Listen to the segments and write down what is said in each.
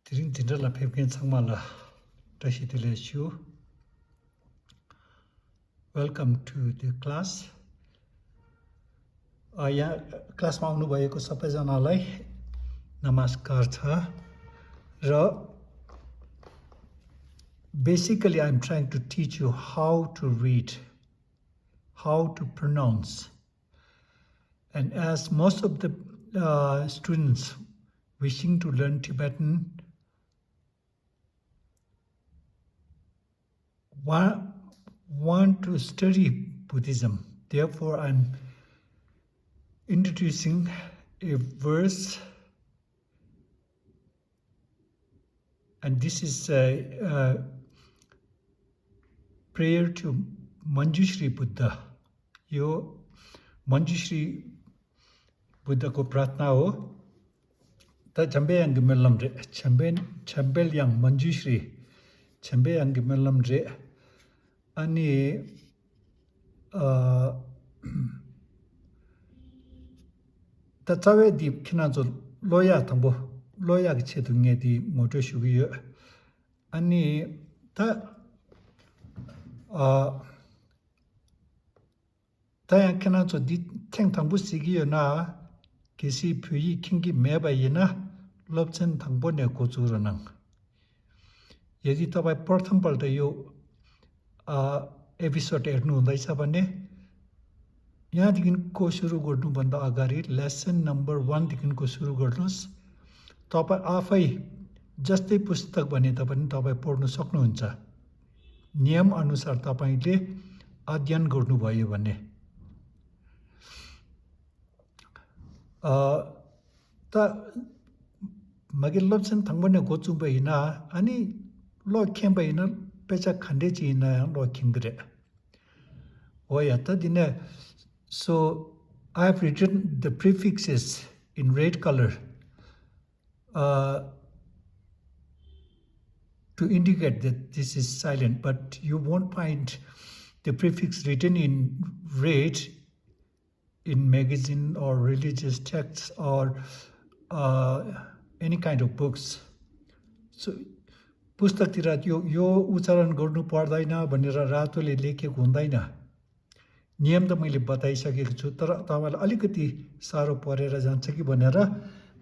Tiring tindra la pepkin sangma la tashitile shu. Welcome to the class. यहाँ क्लासमा आउनु भएको सबैजनालाई नमस्कार छ र basically I'm trying to teach you how to read, how to pronounce. And as most of the students wishing to learn Tibetan want to study Buddhism, therefore I'm introducing a verse, and this is a prayer to Manjushree Buddha. Yo Manjushree Buddha ko pratna ho. Ta chambe yang gemelam re, chambel yang Manjushree, chambe yang gemelam re. Ani ta chawe di kina zo loya thambo loya ge che dunge di moto shugi ani ta yang kina zo di teng thangbu sigi na kisi pyi kingi meba yina lobchen thangbo ne ko chu ranang yedi ta bai pratham palta yo episode हेर्नु हुँदैछ भने यहाँदेखिको सुरु गर्नुभन्दा अगाडि lesson number 1 देखिको सुरु गर्नुहोस् तपाई आफै जस्तै पुस्तक भने पनि तपाई पढ्न सक्नुहुन्छ नियम अनुसार तपाईले अध्ययन गर्नुभयो भने त मगिल्लब्सन थंगबने गोचु बहिना अनि लो खेम बहिना पेचा खण्डे चिना लो खिंगरे ओ याता दिने. So I have written the prefixes in red color to indicate that this is silent, but you won't find the prefix written in red in magazine or religious texts or any kind of books. So पुस्तकतिर यो उच्चारण गर्नु पर्दैन भनेर रातोले लेखेको हुँदैन. नियम त मैले बताइसकेको छु तर तपाईलाई अलिकति सारो परेर जान्छ कि भनेर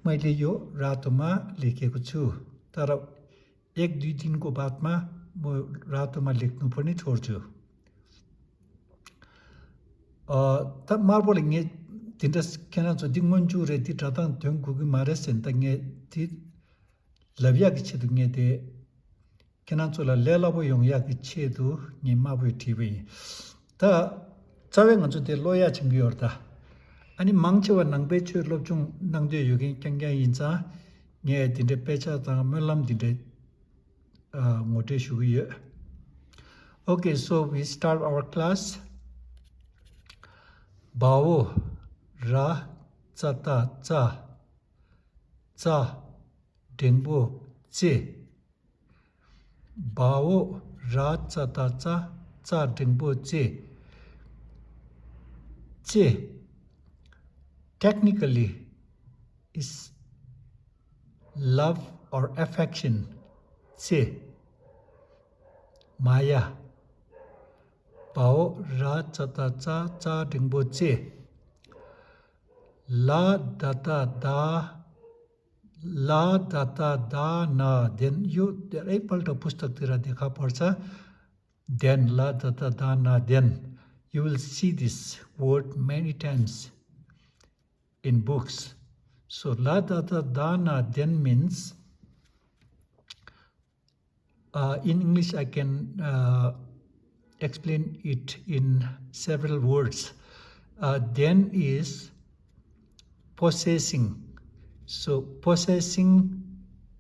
मैले यो रातोमा लेखेको छु. तर 1-2 दिनको बादमा म रातोमा लेख्नु पनि छोड्छु. त marble nge tindas kena so dingmonju re ti tatang tyong gugi mare sentange ti labya gi chedu nge de kena so la lelabo yong ya gi chedu ni mabu tv ta chawenga ju de loya chinggi orda ani mangchewa nangbe chu lobjung nangde yogi kyangya inza nge dinde pecha ta melam dinde ngote shugi. Okay, so we start our class. Bao ra cha ta cha cha dingbo che. Bao ra cha ta cha cha dingbo che. Che technically is love or affection. Che maya. Bao ra cha ta cha cha dingbo che. La da da na. Then you there able to pustak tira dekha parcha. Then la da na. Then you will see this word many times in books. So la da na then means in English I can explain it in several words. Then is possessing. So possessing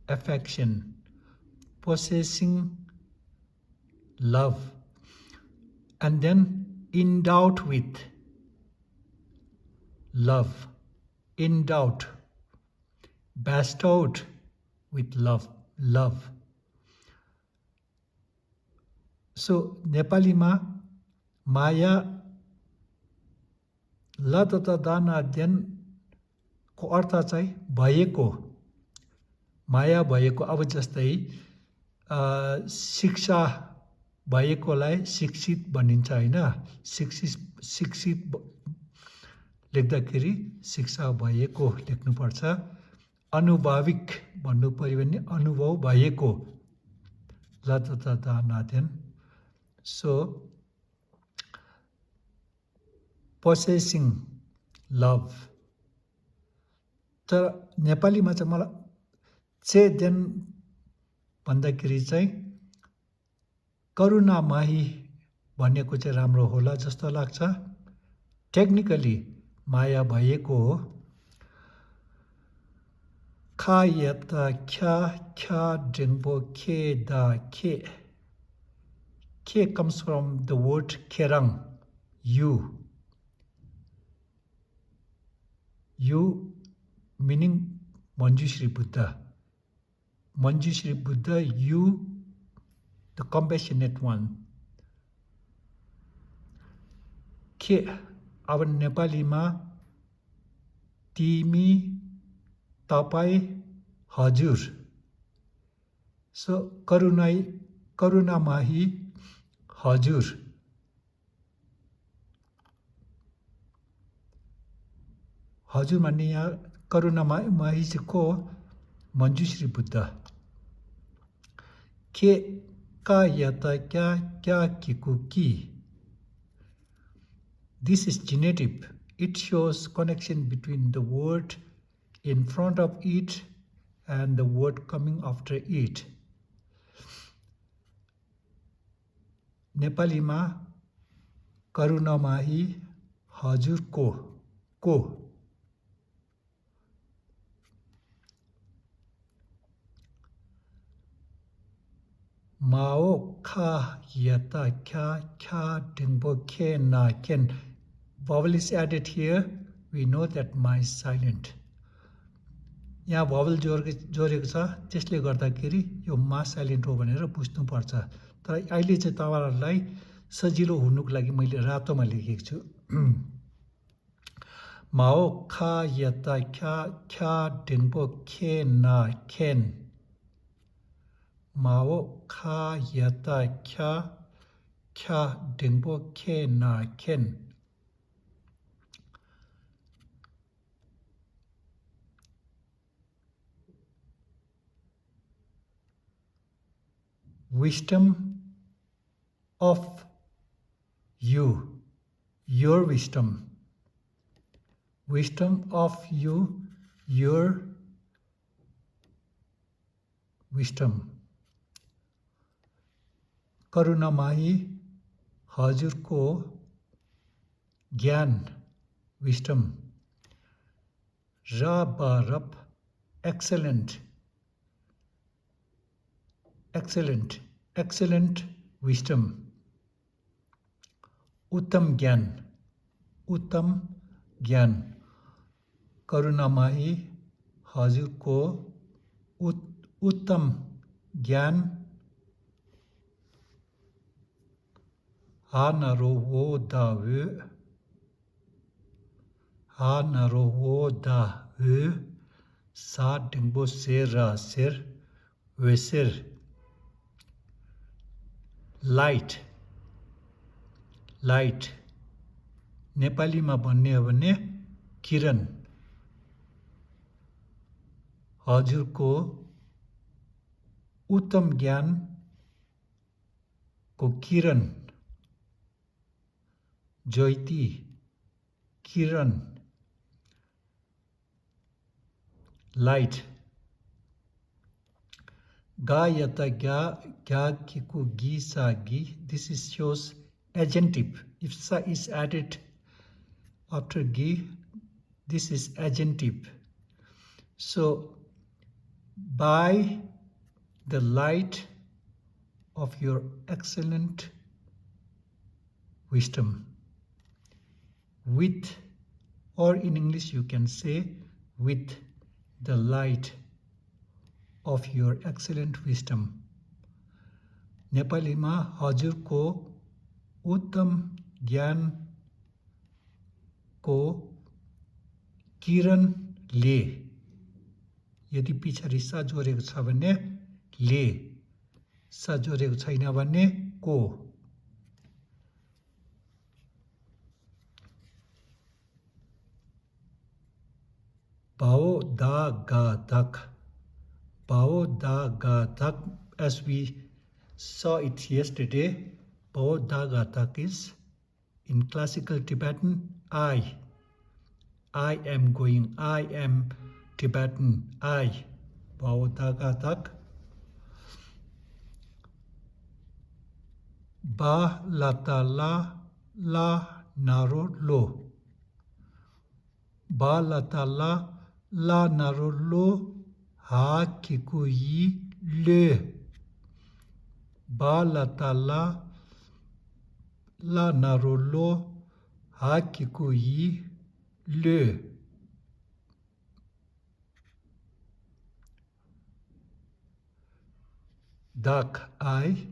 affection, possessing love, and then endowed with love, endowed, bestowed with love. So Nepali ma maya la tata dana den को अर्थ चाहिँ भएको माया भएको अब जस्तै शिक्षा भएकोलाई शिक्षित भनिन्छ हैन शिक्षित लेख्दाखेरि शिक्षा भएको लेख्नुपर्छ अनुभाविक भन्नु पर्यो भने अनुभव भएको लाततानाथेन so possessing love तर नेपालीमा चाहिँ मलाई चेदेन भन्दाखेरि चाहिँ करुणामाही भनेको चाहिँ राम्रो होला जस्तो लाग्छ टेक्निकली माया भएको हो खा यता ख्या ख्या ड्रिङ्बो खे दा खे खे comes from the word kerang you meaning Manjushree Buddha Manjushree Buddha you the compassionate one के अब नेपालीमा तिमी तपाई हजुर सो करुणामाही हजुर हजुर भन्ने यहाँ करुणामाही चाहिँ को मञ्जुश्री बुद्ध के का यता क्या किकु की This is genitive. It shows connection between the word in front of it and the word coming after it. नेपालीमा करुणामाही हजुरको को माओ खा यता ख्या डिंगबो खे ना केन vowel is added here we know that ma is silent यहाँ vowel जोडेको छ त्यसले गर्दाखेरि यो मा साइलेन्ट हो भनेर बुझ्नु पर्छ तर अहिले चाहिँ तपाईहरुलाई सजिलो हुनुको लागि मैले रातोमा लेखेको छु माओ खा यता ख्या डिंगबो खे ना खेन माओ खा यता ख्या डिंगबो खे ना खेन wisdom of you your wisdom of you your wisdom करुणामाही हजुरको ज्ञान wisdom रब excellent wisdom उत्तम ज्ञान करुणामाही हजुरको उत्तम ज्ञान ha naro wo da sa dingbo ser weser light नेपालीमा भन्ने हो भने किरण हजुरको उत्तम ज्ञान को किरण ज्योति किरण light ga yata gya kiku gi sa gi this is shows adjective if sa is added after gi this is adjective so by the light of your excellent wisdom with or in English you can say with the light of your excellent wisdom नेपालीमा हजुरको उत्तम ज्ञान को किरणले यदि पछाडि सा जोडेको छ भने ले, सा जोडेको छैन भने को। भाओ दा गा धक, भाओ दा गा धक, as we saw it yesterday, भाओ दा गा धक is in classical Tibetan I am going, I am Tibetan, I, भाओ दा गा धक। Ba lata la naro lo, ba lata la naro lo ha kiku yi le, ba lata la naro lo ha kiku yi le। Dak I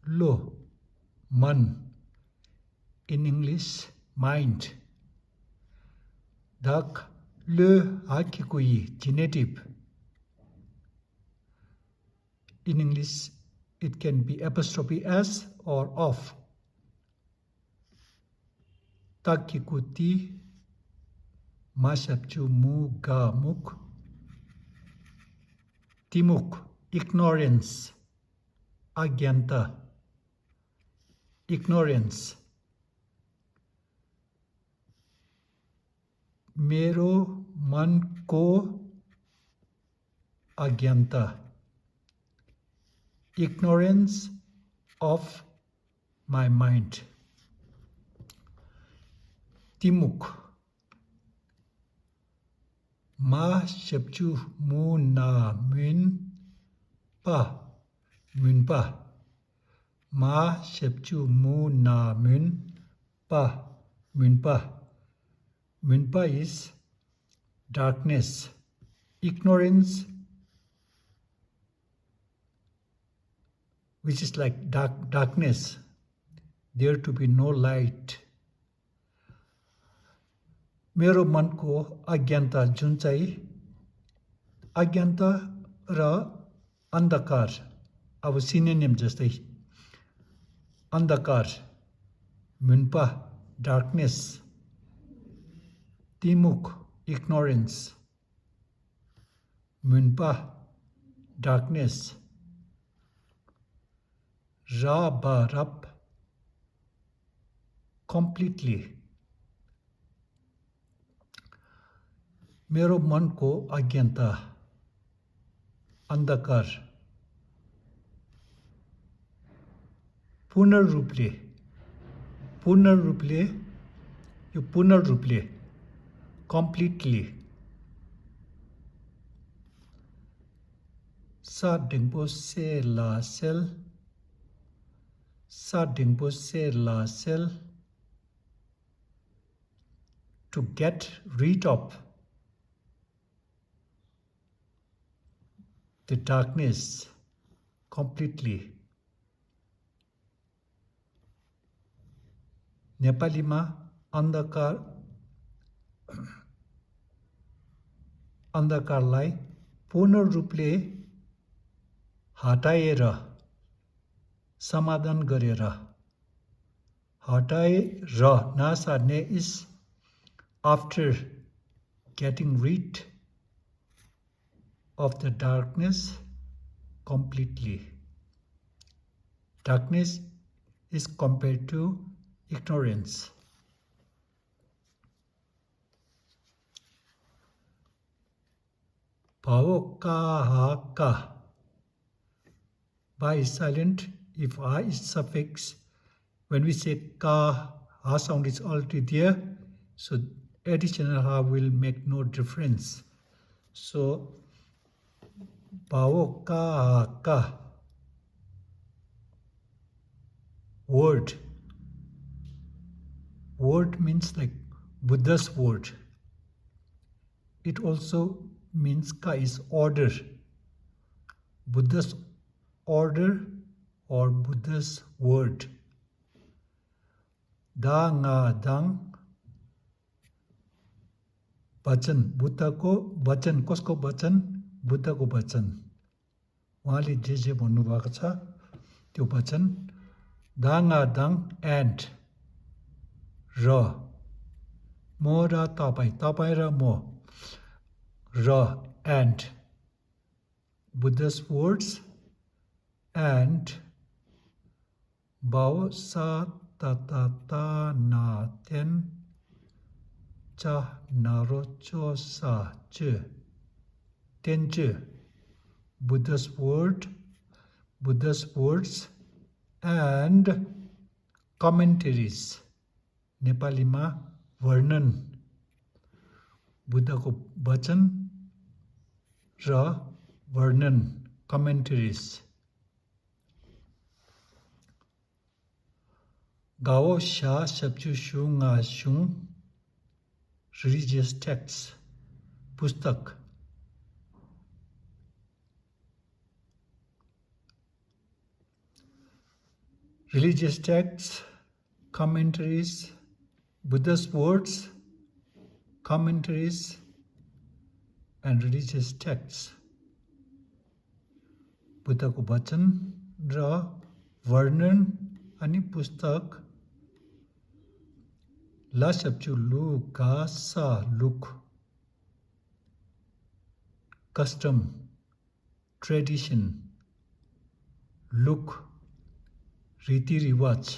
lo, man, in English mind। Dak le hakikui, genitive, in English it can be apostrophe s or of। Takikuti masapchu mu ga muk, timuk, ignorance, agyanta, ignorance। मेरो मन को अज्ञानता, ignorance of my mind। तिमुक मा शब्चु मु ना मुन पा, मुनपा, मा शब्चु मु ना मुन पा, मुनपा। Munpa is darkness, ignorance, which is like darkness, there to be no light। मेरो मनको अज्ञानता जुन चाहिँ अज्ञानता र अन्धकार, अब सिनोनिम जस्तै अन्धकार, मुनपा darkness, Timuk, ignorance, Munpa, darkness, Ra-ba-rap, completely। मेरो मनको अज्ञानता, अन्धकार, पूर्ण रूपले, यो पूर्ण रूपले, completely। Sa dingpo se la sel, sa dingpo se la sel, to get rid of the darkness completely। नेपालीमा अन्धकारलाई पूर्ण रूपले हटाएर, समाधान गरेर, हटाएर, नासार्ने is after getting rid of the darkness completely। Darkness is compared to ignorance। Bhavo ka ha ka, ba is silent if ha is suffix। When we say ka, ha sound is already there, so additional ha will make no difference। So bhavo ka ha ka, word means like Buddha's word। It also means ka is order, Buddha's order or Buddha's word। Da nga dang, वचन, बुद्धको वचन, कसको वचन? बुद्धको वचन उहाँले जे भन्नुभएको छ त्यो वचन दाङ एन्ड र म र तपाईँ र म र and Buddha's words and bao sa ta ta ta na ten cha na ro cho sa che ten che Buddha's words and commentaries नेपालीमा वर्णन बुद्धको वचन र वर्णन commentaries Gao Sha Shapchu Shu Nga Shung religious texts pustak religious texts commentaries Buddha's words commentaries and religious texts बुद्धको वचन र वर्णन अनि पुस्तक ला शब्चु लु गा सा लुक कस्टम ट्रेडिशन लुक रीति रिवाज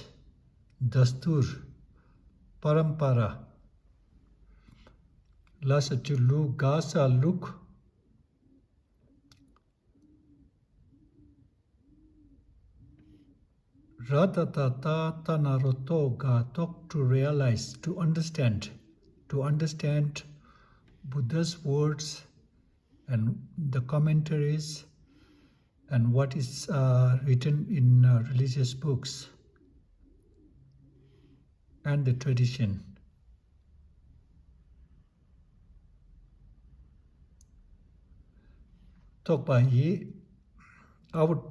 दस्तुर परम्परा ला शब्चु लु गा सा look Ratatatatanaroto ga talk to realize, to understand Buddha's words and the commentaries and what is written in religious books and the tradition. Talk by ye, I would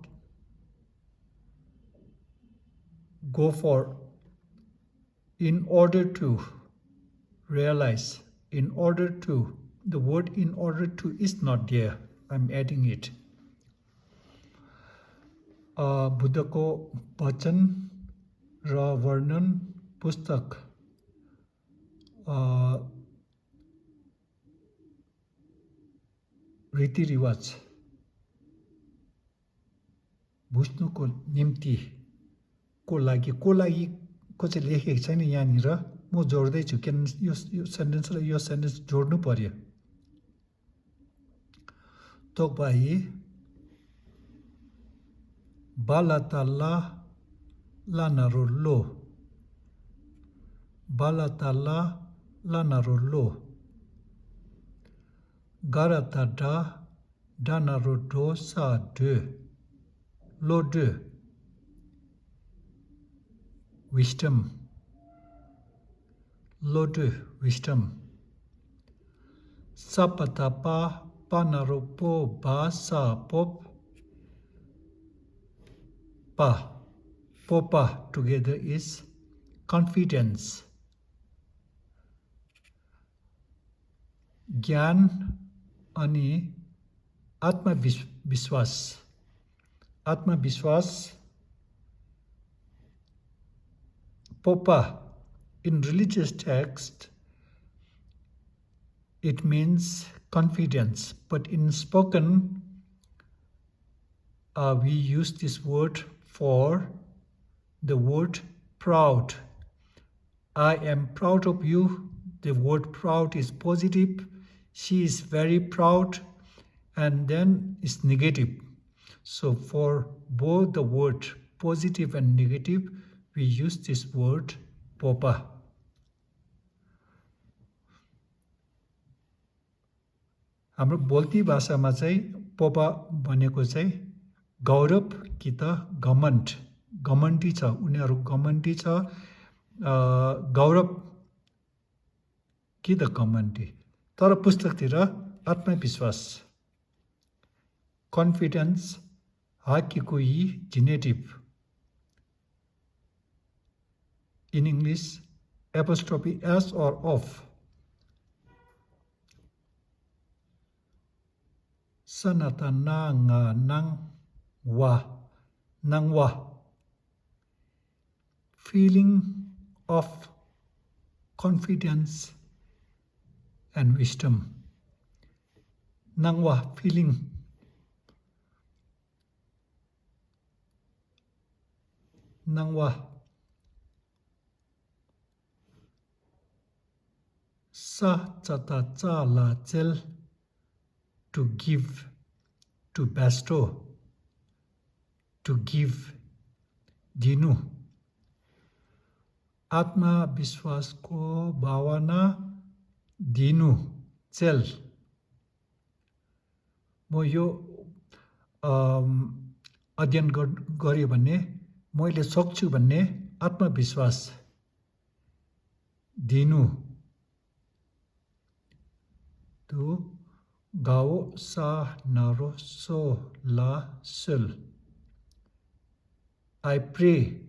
go for in order to realize, in order to, the word in order to is not there, I'm adding it. बुद्धको वचन र वर्णन पुस्तक रीतिरिवाज बुझ्नुको निम्ति को लागि को चाहिँ लेखेको छैन यहाँनिर म जोड्दैछु किन यो सेन्टेन्स र यो सेन्टेन्स जोड्नु पर्यो तोक्बाई बालाताला लानारोलो बालाताला लानारोलो गाराताडा डानारोडो सा de lo de wisdom Lord wisdom sapatapa panaropo basa pop pa popa together is confidence ज्ञान अनि आत्मविश्वास Popa, in religious text, it means confidence, but in spoken, we use this word for the word proud. I am proud of you. The word proud is positive. She is very proud, and then it's negative. So for both the word positive and negative, we use this word popa. हाम्रो बोल्ती भाषामा चाहिँ पोपा भनेको चाहिँ गौरव कि त घमण्डी छ उनीहरू घमण्डी छ गौरव कि त घमण्डी तर पुस्तकतिर आत्मविश्वास confidence हाकिकोई जेनेटिभ in English apostrophe s or of sanata na nga nang wa feeling of confidence and wisdom. Nangwa feeling nangwa sa chata cha la chel to give, to bestow, to give, dinu. Atma Vishwas ko bhavana dinu chel. म यो अध्ययन गरे भने मैले सक्छु भन्ने आत्मविश्वास दिनु तो गाओ सा नारो सो ला सल. I pray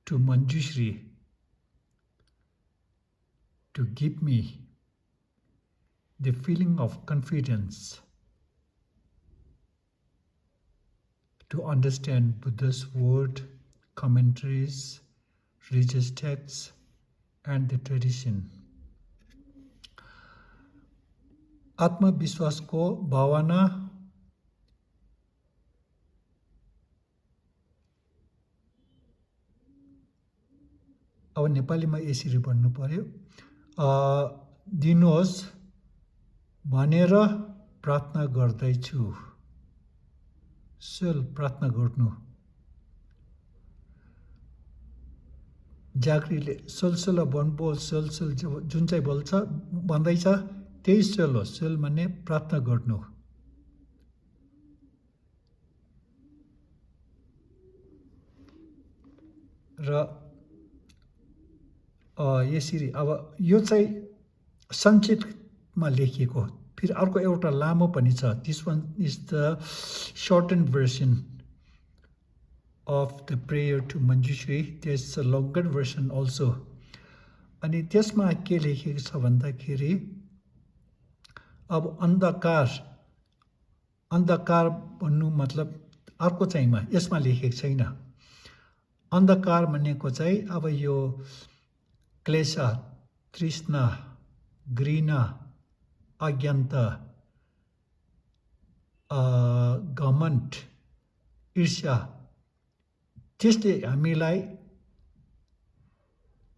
to Manjushree to give me the feeling of confidence to understand Buddha's word, commentaries, religious texts, and the tradition. Atma Vishwas ko bhavana अब नेपालीमा यसरी भन्नु पर्यो दिनुहोस् भनेर प्रार्थना गर्दैछु. सल प्रार्थना गर्नु. जागरीले सलसल बनबोल सलसल जुन चाहिँ बोल्छ भन्दैछ त्यही सल हो. सल भन्ने प्रार्थना गर्नु. र यसरी अब यो चाहिँ संक्षिप्तमा लेखिएको. फिर अर्को एउटा लामो पनि छ. This one is the shortened version of the prayer to Manjushree. There's a longer version also. अनि त्यसमा के लेखेको छ भन्दाखेरि अब अन्धकार भन्नु मतलब अर्को चाहिँमा यसमा लेखेको छैन. अन्धकार भनेको चाहिँ अब यो क्लेश, तृष्णा, घृणा, अज्ञानता, घमण्ड, ईर्ष्या, त्यसले हामीलाई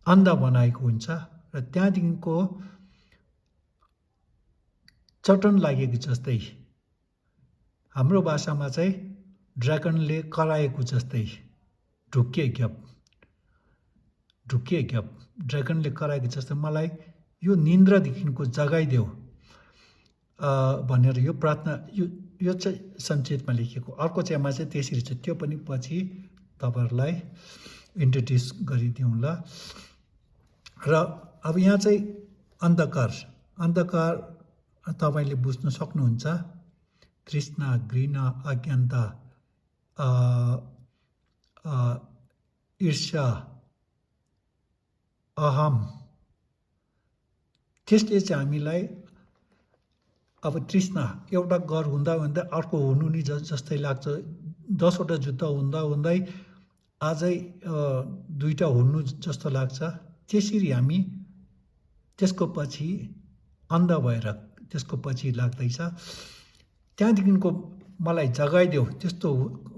अन्धा बनाएको हुन्छ र त्यहाँदेखिको चटन लागेको जस्तै, हाम्रो भाषामा चाहिँ ड्रागनले कराएको जस्तै, ढुक्के ग्याप ड्रागनले कराएको जस्तै मलाई यो निन्द्रादेखिको जगाइदेऊ भनेर यो प्रार्थना यो चाहिँ संक्षेपमा लेखेको. अर्को चाहिँमा चाहिँ त्यसरी छ. त्यो पनि पछि तपाईहरुलाई इन्ट्रोड्युस गरिदिउँला. र अब यहाँ चाहिँ अन्धकार तपाईले बुझ्न सक्नुहुन्छ. तृष्णा, घृणा, अज्ञानता, ईर्ष्या, अहम, त्यसले चाहिँ हामीलाई अब तृष्णा एउटा घर हुँदा हुँदै अर्को हुनु नि जस्तै लाग्छ. 10 वटा जुत्ता हुँदा हुँदै आजै 2टा हुनु जस्तो लाग्छ. त्यसरी हामी त्यसको पछि अन्ध भएर त्यसको पछि लाग्दैछ. त्यहाँदेखिको मलाई जगाइदेऊ. त्यस्तो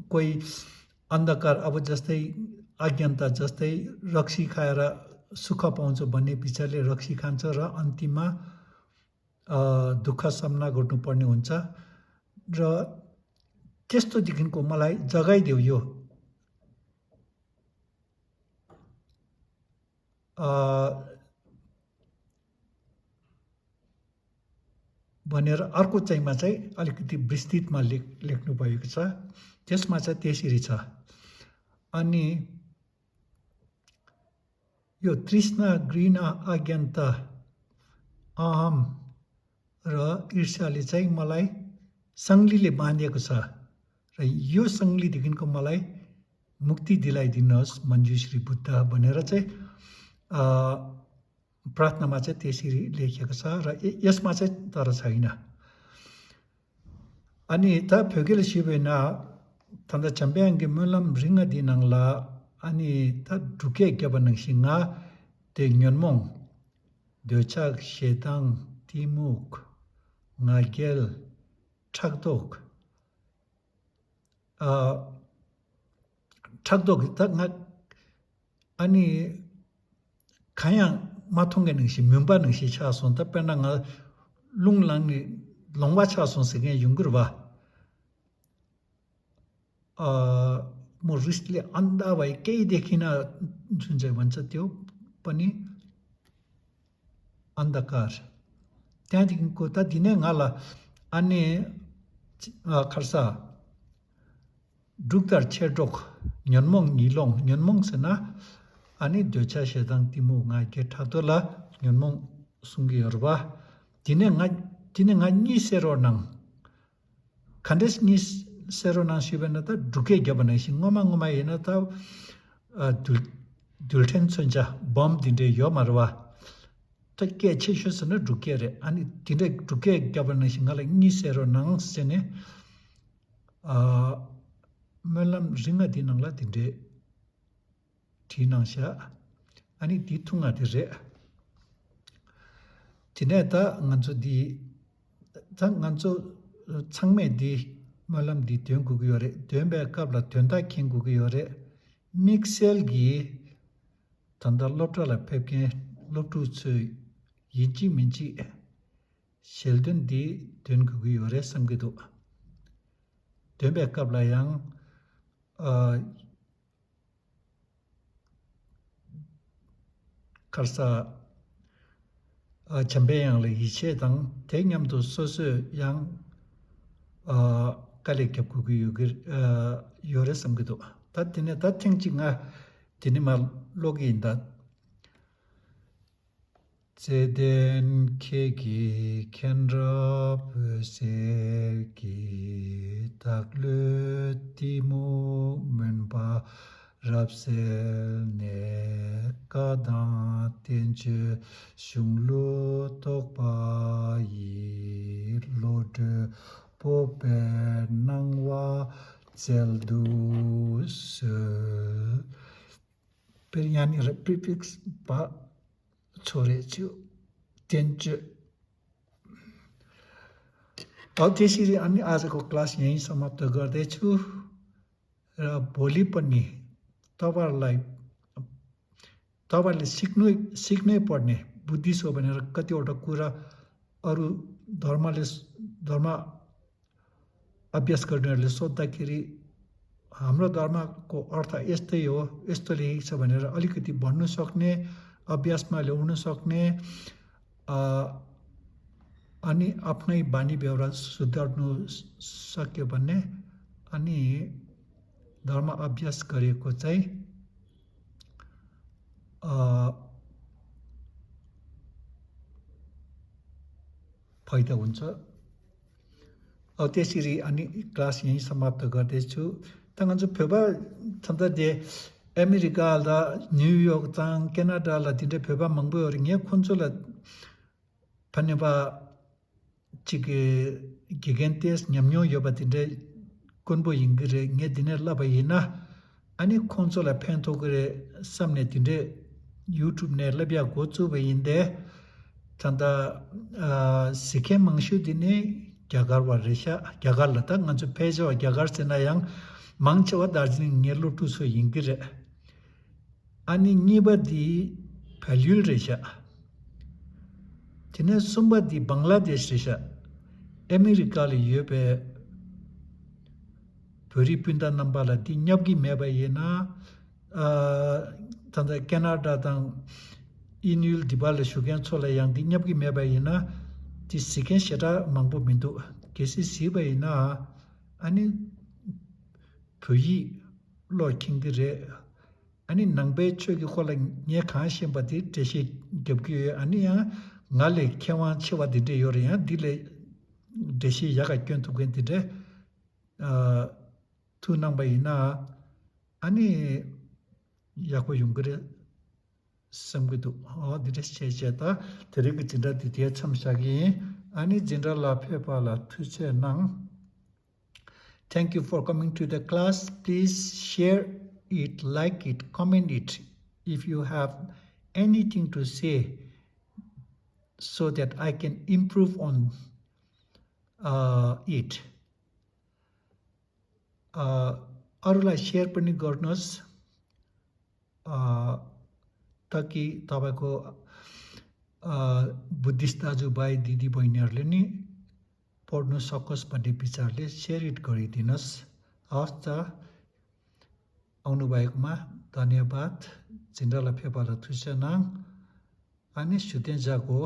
कोही अन्धकार अब जस्तै अज्ञानता जस्तै रक्सी खाएर सुख पाउँछ भन्ने विचारले रक्सी खान्छ र अन्तिममा दुःख सामना गर्नुपर्ने हुन्छ. र त्यस्तोदेखिको मलाई जगाइदेऊ यो भनेर अर्को चाहिँमा चाहिँ अलिकति विस्तृतमा लेख्नु भएको छ. त्यसमा चाहिँ त्यसरी छ. अनि यो तृष्णा, घृणा, अज्ञानता, अहम र ईर्ष्याले चाहिँ मलाई सङ्गलीले बाँधेको छ र यो सङ्गलीदेखिको मलाई मुक्ति दिलाइदिनुहोस् मञ्जुश्री बुद्ध भनेर चाहिँ प्रार्थनामा चाहिँ त्यसरी लेखेको छ. र यसमा चाहिँ तर छैन. 아니 다 벽을 씹으나 단다 잠배한 게 물람 링아 디낭라 아니 다 두개 껴버는 신가 대년몽 뇌착 셰당 티묵 나겔 착독 착독 딱 아니 가양 마통게는 시 면바는 시 차선 답변anga 룽랑니 롱바 차선 세게 용거봐 뭐 리스트리 안다와이 केही देखिन जुन चाहिँ भन्छ त्यो पनि अन्धकार त्यहाँदेखिको त दिने गाला अनि खर्सा दुक्तर छेडोक न्यनमोङ निलोङ न्यनमोङ सेना अनि दोचा शेदाङ तिमु गा के ठातोला न्यनमोङ सुंगिहरुबा दिने गा नि सेरोनाङ खण्डेस नि सेरोनाङ सिबेना त दुके गबनाइ सिङमा हेना त दुल्टेन सन्जा बम दिने यो मारवा त के छेशसना दुके रे अनि दिने दुके गबनाइ सिङला नि सेरोनाङ सेने mellam ringa dinangla dinde thinangsha ani tithunga dire tineta ngancho di tang ngancho changme di mellam di tyonggu yore tyombe kapla tyonda kinggu yore mixel gi tanda lopta la pepke loptu chu yiji minji sheldon di tyonggu yore samgido tyombe kapla yang karsa chambeyang le yiche dang tengyam do sosu yang kale kyapku yugir yore samgido ta tine ta tengchinga tine ma logi inda zeden kegi kenra pse ki taklu timu menpa rapsel ne kada tenche shunglu tokpa yi lode pope nangwa zeldu se periani prefix pa छोरेछु टेन्च त्यसरी अनि आजको class यही समाप्त गर्दैछु र भोलि पनि तपाईहरुले सिक्नै पर्ने बुद्धिस्ट हो भनेर कतिवटा कुरा अरु धर्म अभ्यास गर्नेहरुले सोध्दाखेरि हाम्रो धर्मको अर्थ यस्तै हो यस्तो लेखेको छ भनेर अलिकति भन्नु सक्ने अभ्यासमा ल्याउन सक्ने अनि आफ्नै बानी व्यवहार सुधार्नु सक्यो भने अनि धर्म अभ्यास गरेको चाहिँ फाइदा हुन्छ त्यसरी अनि क्लास यही समाप्त गर्दैछु तंगन्जु फेबा छन्दा दे अमेरिका दा न्यूयॉर्क तां कनाडा ला दिने फेबा मंगबो रिङे खुन्चोला फनेबा चिगे गिगेन्टेस न्याम्यो योबा दिने कोनबो इंगरे nge दिने लाबायिना अनि खुन्चोला फेन्तो गरे सामने दिने YouTube ने लबिया गोचु बइन्दे छन्दा सिके मंगशु दिने ग्यागार वारेशा ग्यागार लता ngन्जु पेजो ग्यागार सेना yang mangchawa darjeeling ngelu tu so ingire ani niba di phalul resha tine sumba di bangladesh resha america le yobe puri pinda nambala di nyabgi meba yena tanda canada dang inul dibal shugen chola yang di nyabgi meba yena ti siken sheta mangbo mindu kesi siba yena ani pyi lo kingire ani nangbe chogi khola nye kha shemba di teshi gebgi ani ya ngale khewan chewa di de yore ya dile deshi yaga kyen tu gen de tu nangba ina ani yako yungre samgidu dire cheche ta terigi tinda di dia chamshagi ani general la phepa la thuche nang Thank you for coming to the class. Please share it, like it, comment it. If you have anything to say so that I can improve on it. अरूलाई share पनि गर्नुहोस् ताकि तपाईको Buddhist दाजुभाइ दिदीबहिनीहरूले नि पढ्न सकोस् भन्ने विचारले शेयर इट गरिदिनुहोस् हस् त आउनुभएकोमा धन्यवाद जिन्दाला फेपाला थुसेनाङ अनि सुतेन्जाको